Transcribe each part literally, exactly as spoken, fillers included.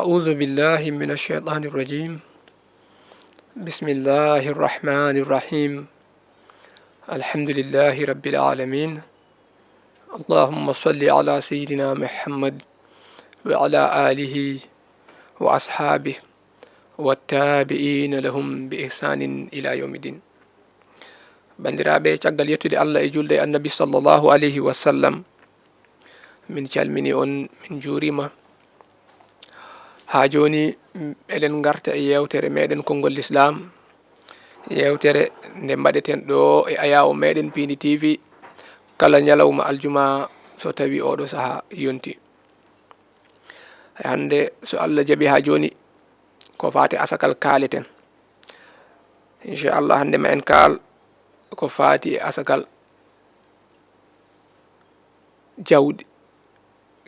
أعوذ بالله من الشيطان الرجيم. بسم الله الرحمن الرحيم. الحمد لله رب العالمين. اللهم صل على سيدنا محمد وعلى آله وأصحابه والتابعين لهم بإحسان إلى يوم الدين. Banndiraaɓe, caggal yettude Allah e julde e Annabi sallallahu alayhi wa sallam, min calmini on, min juurima. Haa jooni, m-, eɗen ngarta e yeewtere meɗen Konngol Lislaam, yeewtere nde mbaɗeten ɗo e ayaawo meɗen Piindi T V kala ñalawma aljuma, so tawi oɗo saha yonti. Hannde, so Allah jaɓi, haa jooni, ko faati asakal kaaleten. Inchallah, hannde ma en kaal ko faati e asakal jawdi,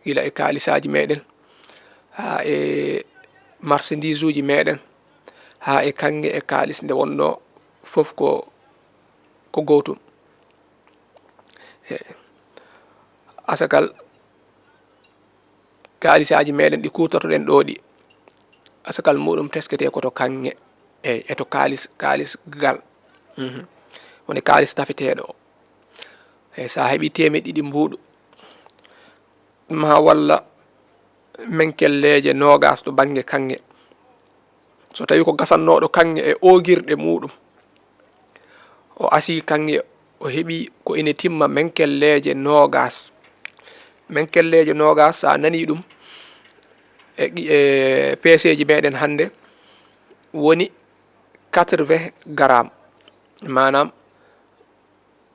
gila e kaalisaaji meɗen, haa e marchandise uji meɗen, haa e kaŋŋe e kaalis, nde wonno fof ko, ko gootum. He, asakal kaalisaaji meɗen ɗi kuutortoɗen ɗo ɗi, asakal muɗum teskete ko to kaŋŋe, e, e to kaalis, kaalis gal. Mhm. Woni kaalis tafeteeɗo o. E, so a heɓi teemeɗɗe ɗiɗi mbuuɗu, ma walla menkelleeje noogas to bannge kaŋŋe. So tawi ko gasannooɗo kaŋŋe e oogirɗe muɗum, o asii kaŋŋe, o heɓi ko ene timma menkelleeje noogas. Menkelleeje noogas, so a nanii ɗum e, e peeseeji meɗen hannde, woni quatre-vingts grammes, maanaam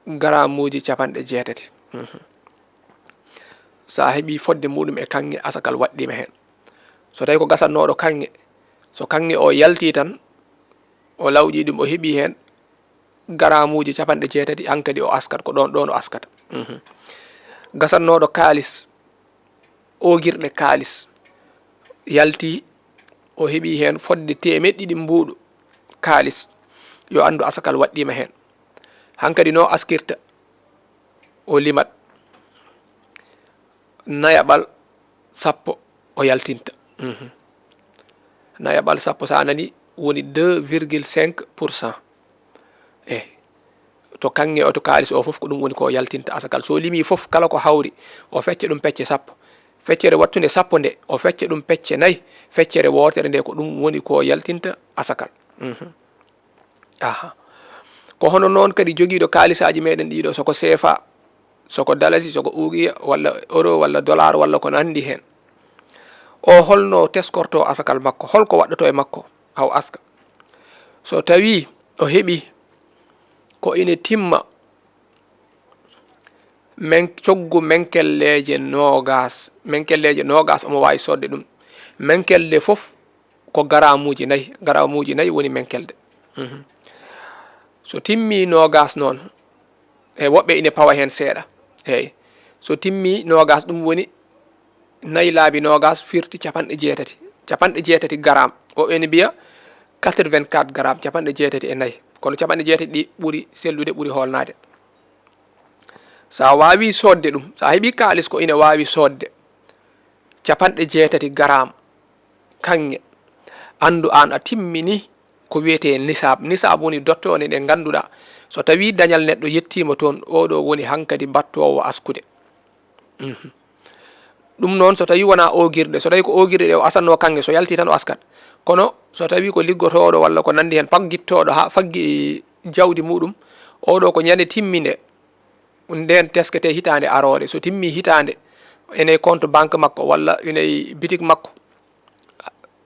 garamuuji capanɗe jeetati. Mhm. So a heɓi fodde muɗum e kaŋŋe, asakal waɗɗiima heen. So tawi ko gasannooɗo kaŋŋe, so kaŋŋe o yalti tan, o lawƴi ɗum, o heɓi heen garamuuji capanɗe jeetati, hankadi o askat, ko ɗoon, ɗoon o askata. Mhm. Gasannooɗo kaalis, oogirɗe kaalis, yalti, o heɓi heen fodde teemeɗɗe ɗiɗi mbuuɗu kaalis, yo anndu asakal waɗɗiima heen. Hankadi no askirta, o limat, nayaɓal sappo o yaltinta. Mhm. Nayaɓal sappo, so a nani, woni deux virgule cinq pour cent. E to kaŋŋe o, to kaalis o fof, ko ɗum woni ko yaltinta asakal. So limi fof, kala ko hawri, o fecca ɗum pecce sappo. Feccere wattunde sappo nde, o fecca ɗum pecce nayi. Feccere wootere nde, ko ɗum woni ko yaltinta asakal. Mhm. Aha. Ko hono noon kadi jogiiɗo kaalisaaji meɗen ɗiɗo, so ko C F A, so ko dalasi, so ko ugiya, walla euro, walla dollar, walla ko nanndi heen. O holno teskorto asakal makko, holko waɗɗoto e makko, haa o aska? So tawi o heɓi ko ine timma men, coggu menkelleeje noogas, menkelleeje noogas omo waawi soodde ɗum. Menkelde fof ko garamuuji nayi, garamuuji nayi woni menkelde. Mhm. So timmi noogas noon, e woɓɓe ine pawa heen seeɗa. Eey. So timmi noogas, ɗum woni nayi laabi noogas firti capanɗe jeetati. Capanɗe jeetati garam. Woɓɓe ene mbiya quatre-vingt-quatre garam, capanɗe jeetati e nayi. Kono capanɗe jeetati ɗi ɓuri sellude, ɓuri hoolnaade. So a waawii soodde ɗum, so a heɓii kaalis ko ine waawi soodde capanɗe jeetati garam kaŋŋe, anndu aan a timmini ko wiyetee nisaab. Nisaab woni dottoonde nde ngannduɗaa, so tawii dañal neɗɗo yettiima toon, oɗo woni hankadi battoowo askude. Mhm. Ɗum noon, so tawii wonaa oogirɗe, so tawii ko oogirɗe ɗe o asatnoo kaŋŋe, so yaltii tan o askat. Kono so tawii ko liggotooɗo walla ko nanndi heen, paggittooɗo haa faggi jawdi muɗum, oɗo ko ñande timminde, ndeen tesketee hitaande aroore. So timmii hitaande, ene compte banque makko walla ene bitik makko,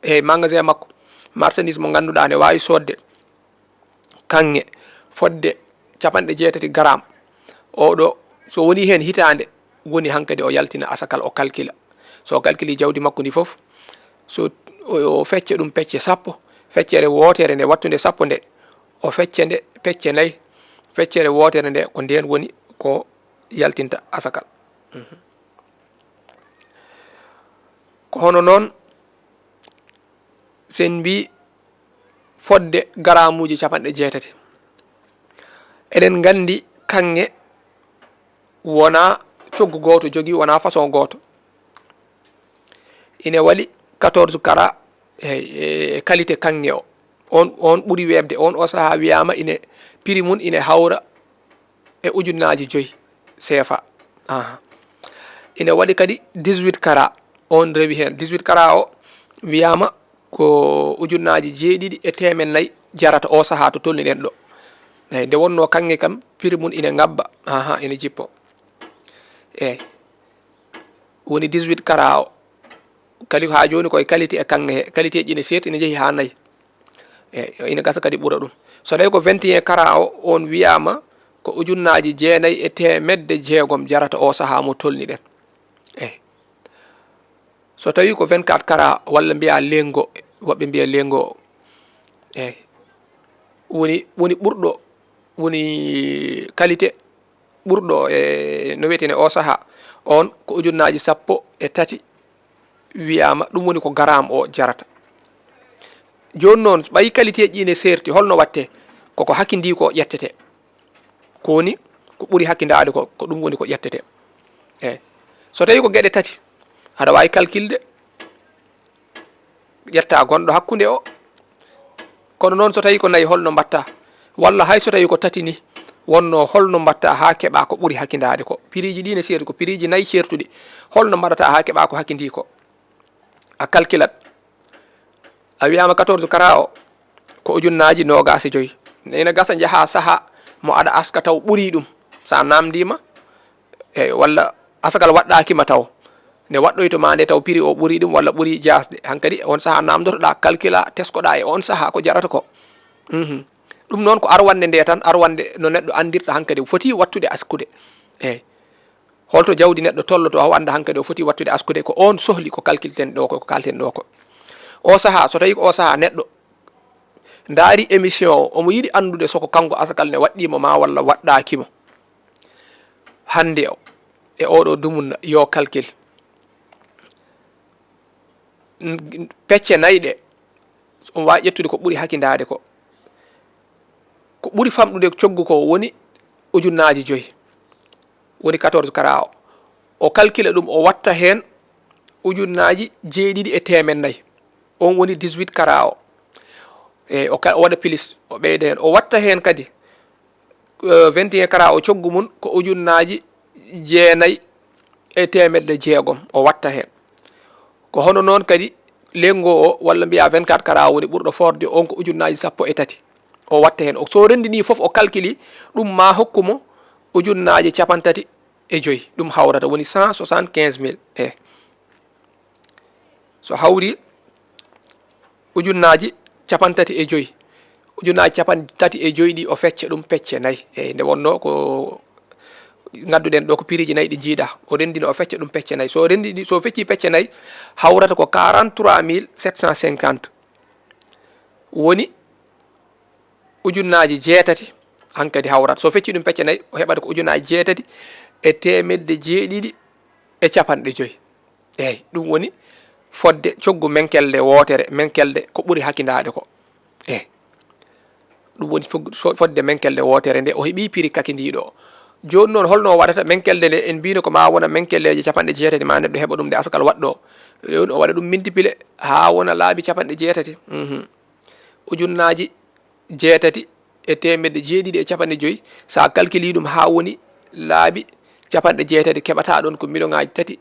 e magasin makko, marchandise mo ngannduɗaa ne waawi soodde kaŋŋe fodde capanɗe jeetati garam. Oɗo, so woni heen hitaande, woni hankadi o yaltina asakal, o kalkila. So o kalkili jawdi makko ndi fof, so o, o fecca ɗum pecce sappo, feccere wootere nde wattunde sappo nde, o fecca nde pecce nayi, feccere wootere nde, ko ndeen woni ko yaltinta asakal. Mhm. Ko hono noon, sen mbi fodde garamuuji capanɗe jeetati. Eɗen nganndi kaŋŋe wonaa coggu gooto jogii, wonaa façon gooto. Ine waɗi Quatorze kara e, e qualité kanŋe o, on, on ɓuri weeɓde, on o sahaa wiyaama ine, prix mum ine hawra e ujunnaaji joyi C F A. Aha. Ine waɗi kadi dix-huit kara, on rewi heen. Dix-huit kara o wiyaama ko ujunnaaji jeeɗiɗi e teemen nayi jarata o sahaa to tolni ɗen ɗo. Eyi, nde wonnoo kanŋe kam, prix mum ine ngabba, aha, ine jippo. Eyi. Woni dix-huit kara o. Kadi haa jooni koye qualité e kanŋe he. Qualité ji ine seerti, ine njehi haa nayi. Eyi, ine gasa kadi ɓura ɗum. So tawi ko vingt et un kara o, on wiyaama ko ujunnaaji jeenayi e teemedde jeegom jarata o sahaa mo tolni ɗen. Eyi. So tawi ko vingt-quatre kara walla mbiya lengo, woɓɓe mbiya lengo o. Eyi. Woni, woni ɓurɗo, woni qualité ɓurɗo e no wiyetee o sahaa, on ko ujunnaaji sappo e tati wiyaama, ɗum woni ko garaam o jarata. Jooni noon, ɓay qualité ji ine seerti, holno waɗtee? Koko hakindii ko ƴettete. Ko woni, ko ɓuri hakindaade ko, ko ɗum woni ko ƴettete. Eyi. So tawi ko geɗe tati, aɗa waawi kalkilde, ƴetta gonɗo hakkunde o. Kono noon, so tawi ko nayi, holno mbaɗta? Walla hay so tawi ko tati ni, wonno holno mbaɗta haa keɓa ko ɓuri hakindaade ko? Prix ji ɗi ne seerti, ko prix ji nayi ceertuɗi. Holno mbaɗata haa keɓa ko hakindii ko? A kalkilat. A wiyaama quatorze kara o ko ujunnaaji noogaas e joyi. Ina gasa njaha saha mo aɗa aska taw ɓuri ɗum. Sa namndima, eyi, walla asakal waɗɗaaki ma taw. Nde waɗɗoyto ma nde taw prix o ɓuri ɗum walla ɓuri jaasde. Hankadi on saha namdotoɗa, kalkila, teskoɗa e on saha ko jarata ko. Mhm. Ɗum noon ko arwande nde tan, arwande no neɗɗo anndirta hankadi foti wattude askude. Eyi. Holto jawdi neɗɗo tolloto, o annda hankadi o foti wattude askude, ko on sohli ko kalkilten ɗo ko, ko kalten ɗo ko. O saha, so tawi ko o saha neɗɗo ndaari émission o, omo yiɗi anndude so ko kanko asakal ne waɗɗimo ma walla waɗɗaaki mo. Hannde o, e oɗo dumunna, yo kalkil. N-, pecce nayi ɗe, so on waawi ƴettude ko ɓuri hakindaade ko. Ko ɓuri famɗude coggu ko woni ujunnaaji joyi. Woni quatorze kara o. O kalkila ɗum, o watta heen ujunnaaji jeeɗiɗi e teemen nayi. On woni dix-huit kara o. Eyi, o ka-, o waɗa plus, o ɓeyda heen. O watta heen kadi, eh, vingt et un kara o, coggu mum ko ujunnaaji jeenayi e teemedde jeegom, o watta heen. Ko hono noon kadi, lenngo o, walla mbiya vingt-quatre kara o woni ɓurɗo forde, on ko ujunnaaji sappo e tati. O watta heen. O, so renndini fof, o kalkili, ɗum ma hokku mo ujunnaaji capantati e joyi. Ɗum hawrata, woni cent soixante-quinze mille. E so hawri ujunnaaji capantati e joyi, ujunnaaji capantati e joyi ɗi, o fecca ɗum pecce nayi. Eyi, nde wonnoo ko ngadduɗen ɗo, ko prix ji nayi ɗi njiida. O renndino, o fecca ɗum pecce nayi. So renndi ɗi, so fecci pecce nayi, hawrata ko quarante-trois mille sept cent cinquante. Woni ujunnaaji jeetati hankadi hawrata. So fecci ɗum pecce nayi, o heɓata ko ujunnaaji jeetati e teemedde jeeɗiɗi e capanɗe joyi. Eyi, ɗum woni fodde coggu menkelde wootere, menkelde ko ɓuri hakindaade ko. Eyi. Ɗum woni fog-, fo-, fodde menkelde wootere nde o heɓi prix kakindiiɗo o. Jooni noon, holno o waɗata? Menkelde nde en mbino ko ma wona menkelleeje capanɗe jeetati ma neɗɗo heɓa ɗum nde asakal waɗɗo. Jooni o waɗa ɗum multiplier haa wona laabi capanɗe jeetati. Mhm. Ujunnaaji jeetati e teemedde jeeɗiɗi e capanɗe joyi. So a kalkili ɗum haa woni laabi capanɗe jeetati, keɓata ɗon ko miliyoŋaaji tati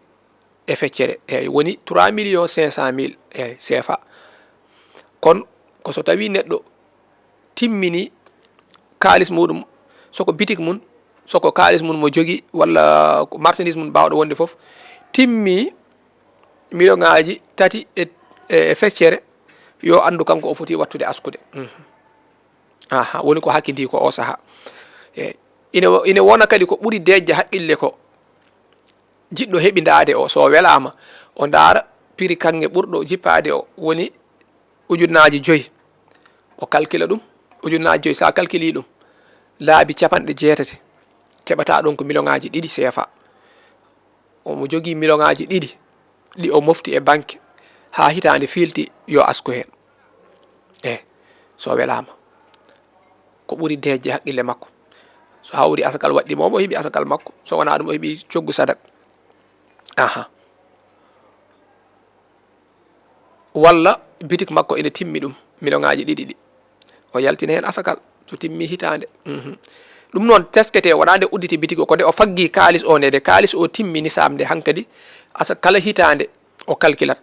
e feccere. Eyi, woni trois millions cinq cent mille, eyi, C F A. Kono ko so tawi neɗɗo timmini kaalis muɗum, soko bitik mum, soko kaalis mum mo jogi, walla ko marchandise mum bawɗo wonde fof, timmi miliyoŋaaji tati e, e, e feccere, yo anndu kanko o foti wattude askude. Mhm. Aha, woni ko hakkindi ko o saha. E, ine, ine wona kadi ko ɓuri deeƴde haqqille ko, jiɗɗo heɓindaade o, so o welaama, o ndaara prix kaŋŋe ɓurɗo jippaade o, woni ujunnaaji joyi. O kalkila ɗum, ujunnaaji joyi, so a kalkili ɗum, laabi capanɗe jeetati, keɓata ɗon ko miliyoŋaaji ɗiɗi C F A. Omo jogii miliyoŋaaji ɗiɗi, ɗi o mofti e banque, haa hitaande fiilti, yo asku heen. E, so welaama, ko ɓuri deeƴde haqqille makko. So hawri asakal waɗɗi mo, omo heɓi asakal makko. So wonaa ɗum, o heɓi coggu sadak. Aha. walla bitik makko ene timmi ɗum, miliyoŋaaji ɗiɗi ɗi. O yaltina heen asakal, so timmi hitaande. Mhm. Ɗum noon teskete, wonaa nde udditi bitik o, ko nde o faggi kaalis o nde, nde kaalis o timmi nisaab nde, hankadi asa-, kala hitaande o kalkilat.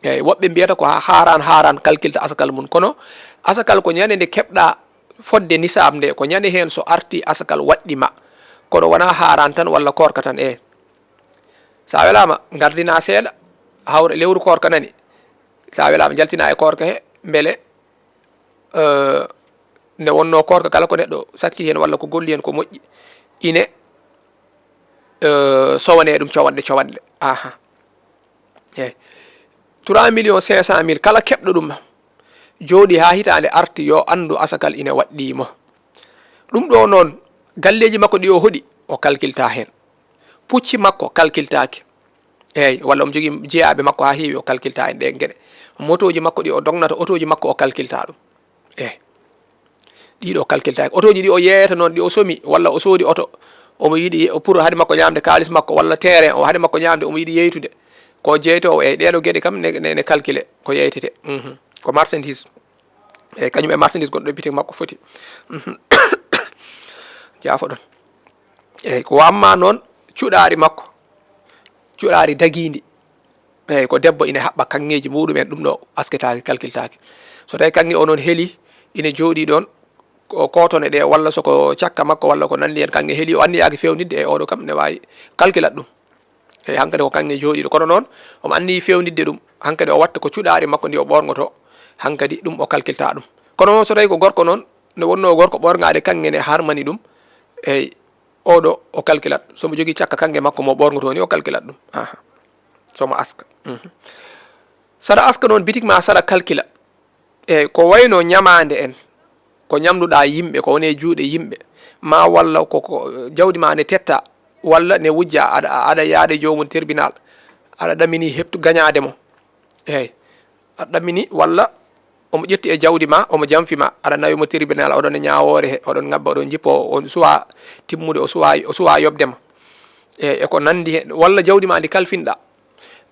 Eeyi, woɓɓe mbiyata ko haa haaraan, haaraan kalkilta asakal mum. Kono asakal ko ñande nde keɓɗa fodde nisaab nde, ko ñande heen so arti asakal waɗɗi ma. Kono wonaa haaraan tan walla koorka tan, eeyi. So a welaama, ngardinaa seeɗa, hawre lewru koorka nani. So a welaama, jaltinaa e koorka he, mbele, eh, nde wonnoo koorka kala ko neɗɗo satti heen walla ko golli heen ko moƴƴi, ine, eh, sowanee ɗum cowanɗe cowanɗe. Aha. Eeyi. Trois millions cinq cent mille kala keɓɗo ɗum, jooɗi haa hitaande arti, yo anndu asakal ine waɗɗii mo. Ɗum ɗo noon, galleeji makko ɗi o hoɗi, o kalkilta heen. Pucci makko kalkiltaaki. Eeyi, walla omo jogii jeyaaɓe makko haa heewi, o kalkilta heen ɗeen geɗe. Motooji makko ɗi o dognata, otooji makko o kalkilta ɗum. Eeyi. Ɗiɗo kalkiltaaki. Otooji ɗi o yeeyata noon, ɗi o somi, walla o soodi oto, omo yiɗi ye-, pour hade makko ñaamde kaalis makko, walla terrain o hade makko ñaamde, omo yiɗi yeytude. Ko jeytoowo, eeyi, ɗeeɗo geɗe kam ne, ne, ne calculé, ko yeytete. Mhm. Ko marchandise. Eeyi, kañum e marchandise gonɗo e bitik makko foti. Mhm. Jaafoɗon. Eeyi, ko wamma noon cuɗaari makko, cuɗaari dagiindi. Eeyi, ko debbo ine haɓɓa kaŋŋeeji muɗum en, ɗum ɗo asketaaki, kalkiltaaki. So tawi kaŋŋe o noon heli, ine jooɗii ɗoon, ko kootone ɗe, walla so ko cakka makko, walla ko nanndi heen, kaŋŋe heli, o anniyaaki feewnitde e oɗo kam, ne waawi kalkilat ɗum. Eeyi, hankadi ko kaŋŋe jooɗiiɗo. Kono noon, omo anniyi feewnitde ɗum. Hankadi o watta ko cuɗaari makko ndi o ɓoorngoto, hankadi ɗum o kalkilta ɗum. Kono noon, so tawi ko gorko noon, nde wonnoo gorko ɓoorŋaade kaŋŋe ne harmani ɗum, eeyi, oɗo o kalkilat. So mo jogii cakka kaŋŋe makko mo ɓoorngotoo ni, o kalkilat ɗum. Aha. So mo aska. Mhm. Saɗa aska noon bitik ma, saɗa kalkila. Eeyi, ko wayno ñamaande en, ko ñamluɗaa yimɓe, ko woni e juuɗe yimɓe, ma walla ko, ko jawdi ma ne tetta, walla ne wujja, aɗa, aɗa yaade joomum tribunal, aɗa ɗamini heɓtu gañaade mo. Eeyi, aɗa ɗamini walla omo ƴetti e jawdi ma, omo jamfi ma, aɗa nawi mo tribunal, oɗon e ñaawoore he, oɗon ngabba, oɗon njippo, on suwa timmude, o suwa, o suwa yoɓde ma. Eeyi, e ko nanndi he, walla jawdi ma ndi kalfinɗa.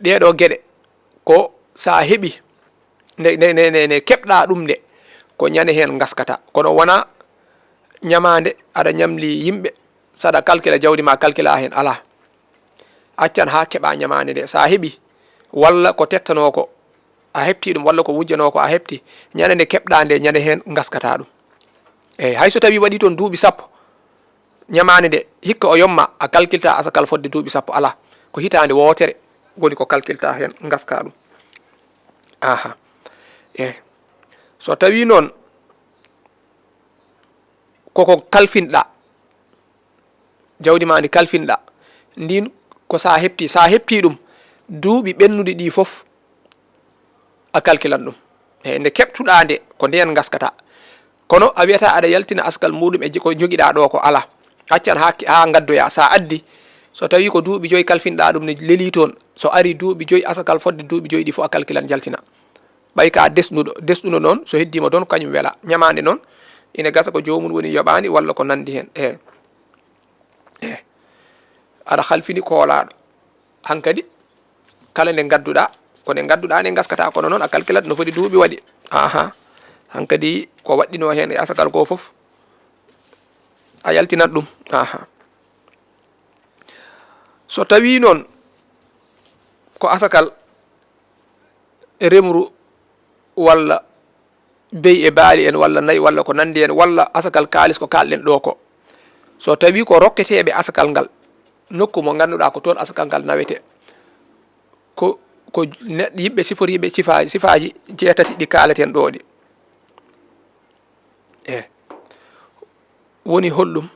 Ɗeeɗo geɗe, ko sa heɓi, nde, nde, nde, nde, nde keɓɗa ɗum nde, ko ñande heen ngaskata. Kono wona ñamaande, aɗa ñamli yimɓe, saɗa kalkila jawdi ma, kalkila heen, alaa. Accan haa keɓa ñamaande nde. Sa heɓi, walla ko tettanoo ko, a heɓti ɗum, walla ko wujjanoo ko, a heɓti, ñande nde keɓɗa nde, ñande heen ngaskata ɗum. Eeyi, hay so tawi waɗi toon duuɓi sappo, ñamaande nde, hikka o yomma, a kalkilta asakal fodde duuɓi sappo, alaa. Ko hitaande wootere woni ko kalkilta heen, ngaska ɗum. Aha. Eeyi. So tawi noon koko kalfinɗa, jawdi ma ndi kalfinɗa, ndin ko sa heɓti, sa heɓti ɗum, duuɓi ɓennuɗi ɗi fof, a kalkilan ɗum. E nde keɓtuɗa nde, ko ndeen ngaskata. Kono a wiyata aɗa yaltina asakal muɗum e ko jogiɗa ɗo ko ala. Accan ha, ha ngaddoya. Sa addi, so tawi ko duuɓi joyi kalfinɗa ɗum ne leli toon, so ari duuɓi joyi, asakal fodde duuɓi joyi ɗi fof a kalkilan jaltina. Ɓay ka desɗuɗo, desɗuɗo noon, so heddima toon, kañum wela. Ñamaande noon, ina gasa ko joomum woni yoɓaani walla ko nandi heen. E, e. Aɗa halfini koolaaɗo. Hankadi, kala nde ngadduɗa, ko nde ngadduɗa nde ngaskata, kono noon a kalkilat no foti duuɓi waɗi. Aha. Hankadi, ko waɗɗino heen e asakal ko fof, a yaltinat ɗum. Aha. So tawi noon ko asakal remru walla beyi e baali en, walla nayi, walla ko nandi en, walla asakal kaalis ko kalɗen ɗo ko. So tawi ko rokketeɓe asakal ngal, nokku mo ganduɗa ko toon asakal ngal nawete, ko, ko neɗɗo, yimɓe siforiɓe sifa-, sifaji jeetati ɗi kalaten ɗo ɗi. E woni holɗum?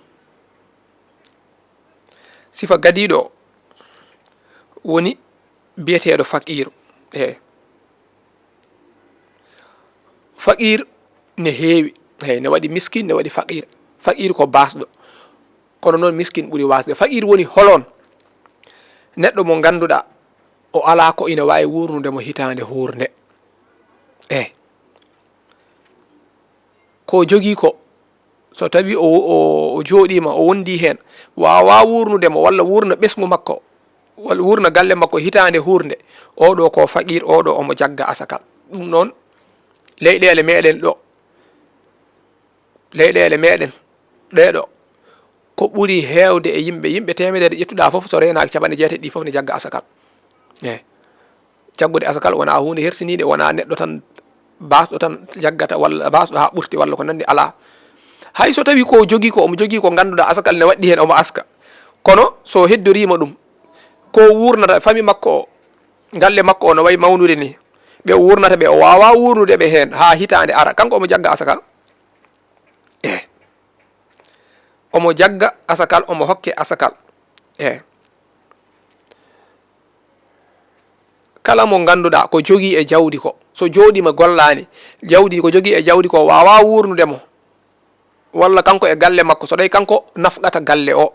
Sifa gadiɗo o woni biyeteɗo faqiru. E faqir ne heewi, hey, ne waɗi miskin, ne waɗi faqir. Faqir ko basɗo, kono noon miskin ɓuri wasde. Faqir woni holon? Neɗɗo mo ganduɗa o ala ko ina wawi wurnude mo hitande hurnde. E ko jogii ko, so tawi o, o, o jooɗiima, o wondi heen, waawa wuurnude mo, walla wuurna ɓesngu makko, walla wuurna galle makko hitaande huurnde, oɗo ko faqiir, oɗo omo jagga asakal. Ɗum noon, leyɗeele meɗen ɗo, leyɗeele meɗen ɗee ɗo, ko ɓuri heewde e yimɓe, yimɓe teemedere ƴettuɗaa fof, so reenaaki capanɗe jeetati ɗi fof ne jagga asakal. Eey. Jaggude asakal wonaa huunde hersiniinde, wonaa neɗɗo tan baasɗo tan jaggata, walla baasɗo haa ɓurti, walla ko nanndi, alaa. Hay so tawii ko jogii ko, omo jogii ko ngannduɗaa asakal ne waɗɗi heen, omo aska. Kono so heddoriima ɗum, ko wuurnata fami makko o, galle makko o no wayi mawnude ni, ɓe wuurnata ɓe, o waawaa wuurnude ɓe heen haa hitaande ara, kanko omo jagga asakal. Eey. Omo jagga asakal, omo hokke asakal. Eey. Kala mo ngannduɗaa ko jogii e jawdi ko, so jooɗiima gollaani, jawdi ko jogii e jawdi ko waawaa wuurnude mo, walla kanko e galle makko, so tawi kanko nafqata galle o,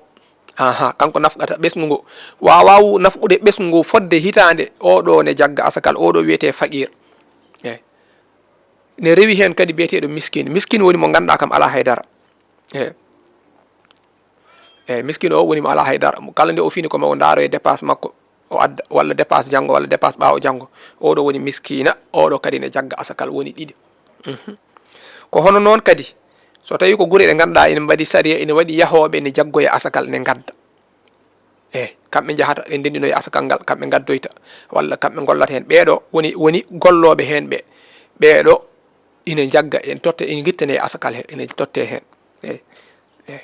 aha, kanko nafqata ɓesngu ngu, waawaa wu-, nafqude ɓesngu ngu fodde hitaande, oɗo ne jagga asakal, oɗo wiyetee faqiir. Eey. Ne rewi heen kadi biyeteeɗo miskin. Miskin woni mo ngannduɗaa kam alaa hay dara. Eey. Eey, miskin o woni mo alaa hay dara. Mo kala nde o fini ko mo ndaaro e dépasse makko, o adda, walla dépasse janngo, walla dépasse ɓaawo janngo. Oɗo woni miskina, oɗo kadi ne jagga asakal, woni ɗiɗi. Mhm. Ko hono noon kadi, so tawii ko gure ɗe ngannduɗaa ene mbaɗi sariya, ene waɗi yahooɓe ne jaggoya asakal, ne ngadda. Eey, kamɓe njahata, ɓe ndenndinoya asakal ngal, kamɓe ngaddoyta, walla kamɓe ngollata heen. Ɓee ɗo woni, woni gollooɓe heen ɓe. Ɓee ɗo ina njagga, en totte, en ngittanee asakal he, ene tottee heen. Eey, eey.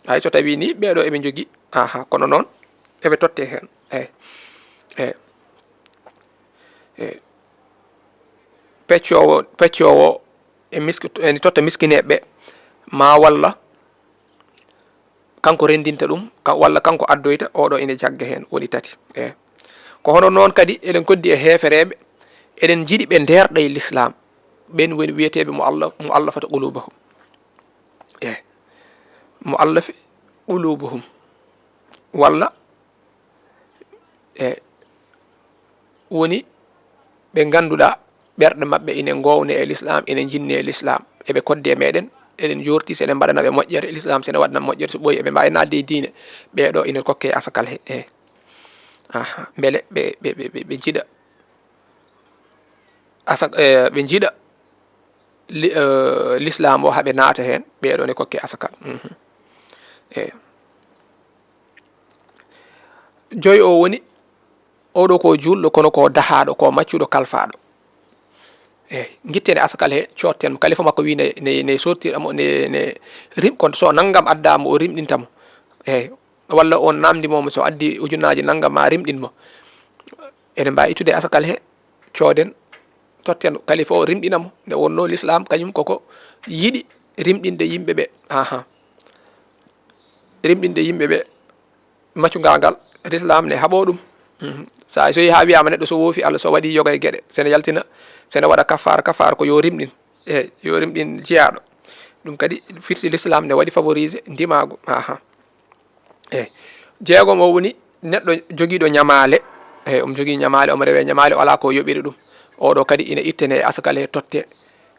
Hay so tawii ni ɓee ɗo eɓe njogii, aha, kono noon eɓe tottee heen. Eey, eey, eey. Peccoowo, peccoowo e miski-, ene totta miskineeɓe ɓe, maa walla kanko renndinta ɗum, ka-, walla kanko addoyta, oɗo ene jagga heen, woni tati. Eey. Ko hono noon kadi, eɗen koddi e heefereeɓe, eɗen njiɗi ɓe ndeerɗa e lislaam. Ɓeen woni wiyeteeɓe mo Allah, mo Allah fata quluubahum. Eey. Mo Allah fi quluubahum. Walla, eey, woni ɓe ngannduɗaa ɓerɗe maɓɓe ine ngoownee e lislaam, ine njinnee e lislaam. Eɓe koddi e meɗen, eɗen njoorti, so eɗen mbaɗana ɓe moƴƴere, lislaam so ene waɗana moƴƴere, so ɓooyi eɓe mbaawi naatde e diine, ɓee ɗo ine kokkee asakal he, eey. Aha, mbele ɓe, ɓe, ɓe, ɓe, ɓe njiɗa asak-, eh, ɓe njiɗa li-, eh, lislaam o haa ɓe naata heen, ɓee ɗo ne kokkee asakal. Mhm. Eey. Joyi o woni, oɗo ko juulɗo, kono ko dahaaɗo, ko maccuɗo, kalfaaɗo. Eey, ngitten e asakal he, cootten mo. Kalifa makko wi ne, ne, ne sortira mo, ne, ne rim-, kono so nanngam addaa mo, o rimɗinta mo. Eey, walla on naamndi mo, so addi ujunnaaji nanngam, ma rimɗin mo. Eɗen mbaawi ittude e asakal he, cooden, totten kalifa o, rimɗina mo. Nde wonnoo lislaam, kañum koko yiɗi rimɗinde yimɓe ɓe. Aha. Rimɗinde yimɓe ɓe. Maccungal ngal, lislaam ne haɓoo ɗum. Mhm. So a, so yehi haa wiyaama neɗɗo so woofi Allah, so waɗi yoga e geɗe, so ene yaltina, so ene waɗa kafaara, kafaara ko yo rimɗin. Eey, yo rimɗin jiyaaɗo. Ɗum kadi firti lislaam ne waɗi favoriser ndimaagu. Aha. Eey. Jeegom o woni neɗɗo jogiiɗo ñamaale. Eey, omo jogii ñamaale, omo rewee ñamaale, o alaa ko yoɓiri ɗum. Oɗo kadi ina ittanee e asakal he, tottee,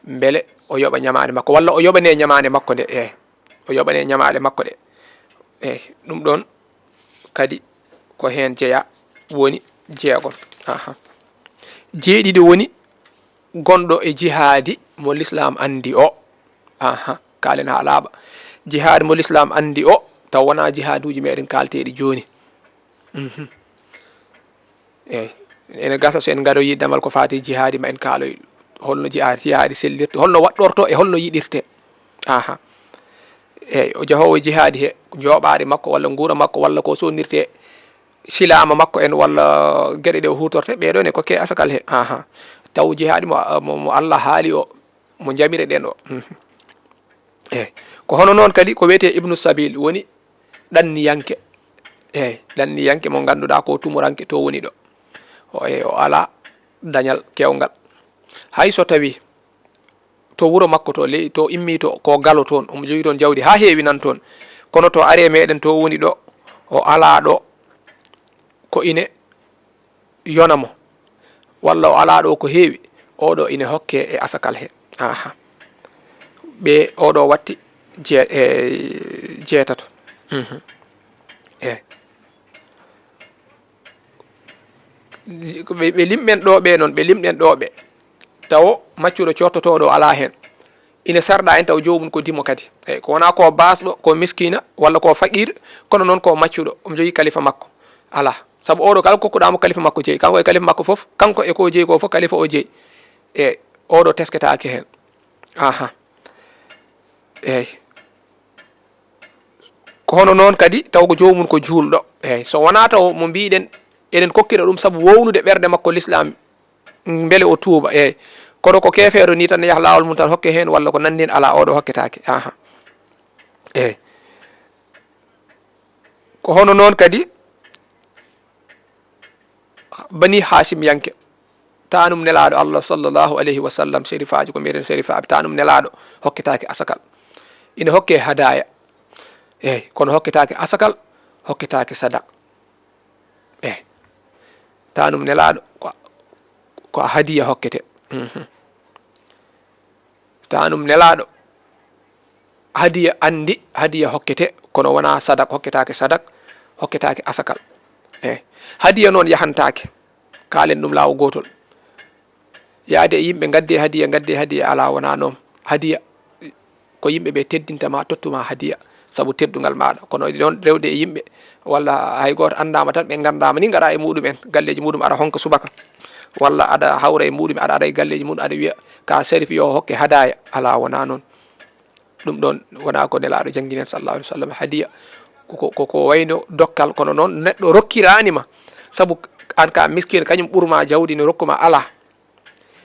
mbele o yoɓa ñamaande makko, walla o yoɓanee ñamaande makko nde. Eey. O yoɓanee ñamaale makko ɗe. Eey, ɗum ɗoon kadi ko heen jeyaa, woni jeegom. Aha. Jeeɗiɗi woni gonɗo e jihaadi mo lislaam anndi o. Aha, kaalen haa laaɓa. Jihaadi mo lislaam anndi o, taw wonaa jihaaduuji meɗen kaalteeɗi jooni. Mhm. Eey. Ene gasa so en ngaroyii damal ko faati jihaadi, ma en kaaloy holno jihaadi, jihaadi sellirta, holno waɗɗortoo e holno yiɗirtee. Aha. Eey, o jahoowo jihaadi he, jooɓaari makko walla nguura makko walla ko sonnirtee silaama makko en walla geɗe ɗe o huutortee, ɓee ɗoo ne kokkee asakal he. Aha. Taw jihaadi mo, mo, mo Allah haali o, mo njamiri ɗen o. Mhm. Eey. Ko hono noon kadi ko wiyetee Ibnu Sabil, woni ɗanniyanke. Eey, ɗanniyanke mo ngannduɗaa ko tumuranke to woni ɗo. O, eey, o alaa dañal keewngal. Hay so tawii to wuro makko to, ley, to immi to, ko galo toon, omo jogii toon jawdi haa heewi nan toon. Kono to aree meɗen to woni ɗo, o alaa ɗo ko ine yona mo, walla o alaa ɗo ko heewi, oɗo ine hokkee e asakal he. Aha. Ɓe, oɗo watti je-, e, jeetato. Mhm. E. Ɓe, ɓe limɗen ɗo ɓe noon, ɓe limɗen ɗo ɓe. tawo maccuɗo coottotooɗo alaa heen. Ina sarɗa en taw joomum ko dimo kadi. Eyi, ko wonaa ko baasɗo, ko miskiina, walla ko faqiir, kono noon ko maccuɗo, omo jogii kalifa makko. Alaa. Sabu oɗo kala kokkuɗaa mo kalifa makko jeyi. Kanko e kalifa makko fof, kanko e ko jeyi ko fof, kalifa o jeyi. Eyi, oɗo tesketaake heen. Aha. Eyi. Ko hono noon kadi, taw ko joomum ko juulɗo. Eyi, so wonaa taw mo mbiiɗen, eɗen kokkira ɗum sabu wownude ɓernde makko lislaam, mbele o tuuba, eyi. Kono ko keefeero ni tan yaha laawol mum tan hokke heen, walla ko nanndi heen, alaa, oɗo hokketaake. Aha. Eyi. Ko hono noon kadi, Bani Haasim yanke, taanum Nelaaɗo Allah sallallahu alayhi wa sallam, serifaaji ko mbiyen serifaaɓe, taanum Nelaaɗo hokketaake asakal. Ina hokke hadaaya. Eyi, kono hokketaake asakal, hokketaake sadak. Eyi, taanum Nelaaɗo ko, ko hadiya hokkete. Mhm. Taanum Nelaaɗo, hadiya anndi, hadiya hokkete, kono wonaa sadak, hokketaake sadak, hokketaake asakal. Eyi, hadiya noon yahantaake, kaalen ɗum laawo gootol. Yaade e yimɓe, ngaddee hadiya, ngaddee hadiya, alaa, wonaa noon. Hadiya ko yimɓe ɓe teddinta ma, tottu ma hadiya, sabu teddungal maaɗa. Kono noon rewde e yimɓe, walla hay gooto anndaama tan, ɓe nganndaama ni, ngara e muɗum en, galleeji muɗum, aɗa honka subaka, walla aɗa hawra e muɗum, aɗa ara e galleeji muɗum, aɗa wiya ka sarif yo hokke hadaaya. Alaa, wonaa noon. Ɗum ɗoon wonaa ko Nelaaɗo janngini en, sallallahu alayhi wa sallam. Hadiya ko, ko, ko, ko wayno dokkal, kono noon neɗɗo rokkiraani ma, sabu aan ka miskiin, kañum ɓurma jawdi, ne rokkuma, alaa.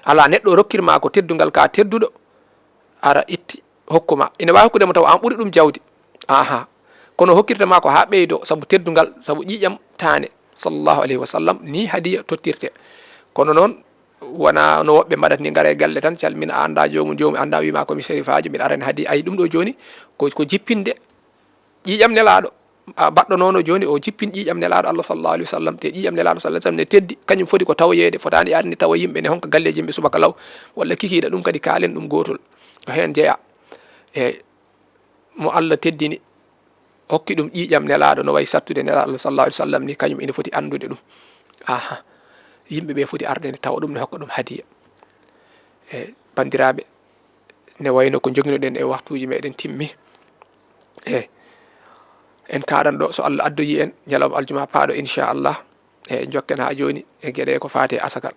Alaa, neɗɗo rokkirma ko teddungal, ka tedduɗo, ara itti, hokkuma. Ina waawi hokkude mo taw aan ɓuri ɗum jawdi. Aha. Kono hokkirta ma ko haa ɓeydo, sabu teddungal, sabu ƴiiƴam taane, sallallahu alayhi wa sallam, ni hadiya tottirte. Kono noon, wonaa no woɓɓe mbaɗata ni, ngara e galle tan, calmina, a anndaa joomum, joomum anndaa, wiima ko mi serifaajo, mbiɗa arani hadiya. Ay, ɗum ɗo jooni ko, ko jippinde ƴiiƴam Nelaaɗo. A baɗɗo noon o jooni, o jippin ƴiiƴam Nelaaɗo Allah sallallahu alayhi wa sallam. Te ƴiiƴam Nelaaɗo sallallahu alayhi wa sallam ne teddi, kañum foti ko tawoyeede, fotaani arde tawa yimɓe ne honka galleeji yimɓe subaka law, walla kikiiɗe, ɗum kadi kaalen ɗum gootol. Ko heen jeyaa. E mo Allah teddini, hokki ɗum ƴiiƴam Nelaaɗo, no wayi sattude Nelaaɗo Allah sallallahu alayhi wa sallam ni, kañum ina foti anndude ɗum. Aha. Yimɓe ɓe foti arde nde tawa ɗum ne hokka ɗum hadiya. E banndiraaɓe, ne wayno ko njoginoɗen e waktuuji meɗen timmi. E en kaaɗan ɗo, so Allah addoyi en ñalawma aljuma paaɗo, inchallah. E jokken haa jooni e geɗe ko faati e asakal.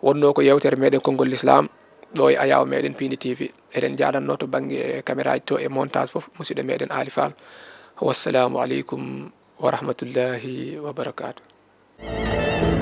Wonnoo ko yeewtere meɗen Konngol Lislaam, ɗo e ayaawo meɗen Piindi T V. Eɗen njaadanno to bannge caméra ji to e montage fof, musidɗo meɗen Aali Faal. Wassalaamu aleykum wa rahmatullahi wa barakaatuh.